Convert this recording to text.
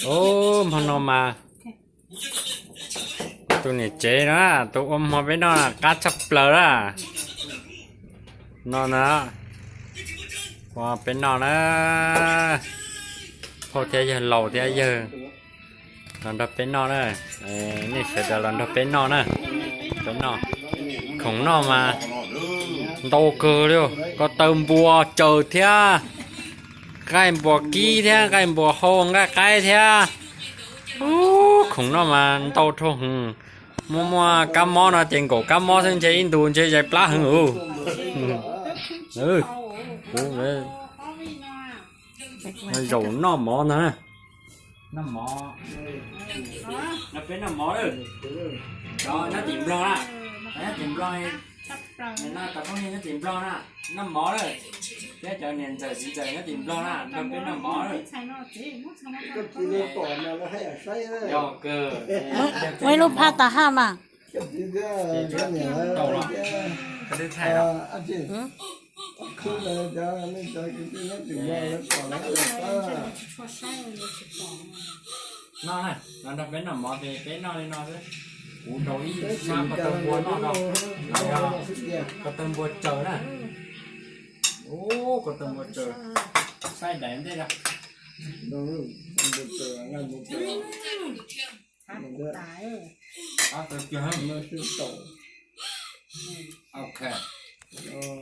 Ub, hmo no mas tus niam tsev na, tus ua hmo peb noj qab tshaj plaws na. No na, ua peb noj na, phauj thiab yawg laus thiab yawg los nrog peb noj na. Nej sawv daws los nrog peb noj na. Peb noj, khoom noj mas ntau kawg li, ko taw npua caws thiab, nqaij npua kib thiab, nqaij npua hau, nqaij qaib thiab. Ub, khoom noj mas ntau dhau heev. Muaj muaj kab mob no ces nkaum kab mob xwb ntshe ib ntus ntshe zais plab heev ub. Kuv zaum noj mov ntag. Noj mov, noj peb noj mov lawm. Cov nyob tim Nplog na, cov nyob tim Nplog, no cov phooj ywg nyob tim Nplog na, noj mov lawm. Thiab cov niam ntxawm txiv ntxawm nyob tim Nplog na, nrog peb noj mov lawm. Yog kawg. Muaj ib lub phab tas haj mas. Tau los, koj twb thaij los. No na, los nrog peb noj mov ces peb noj li no xwb. Kuv rau ib sab ko taw npua noj no, ko taw npua tsaws na. Ub, ko taw npua tsaws, saib daim ntej na. Qab tau kiag. Ok.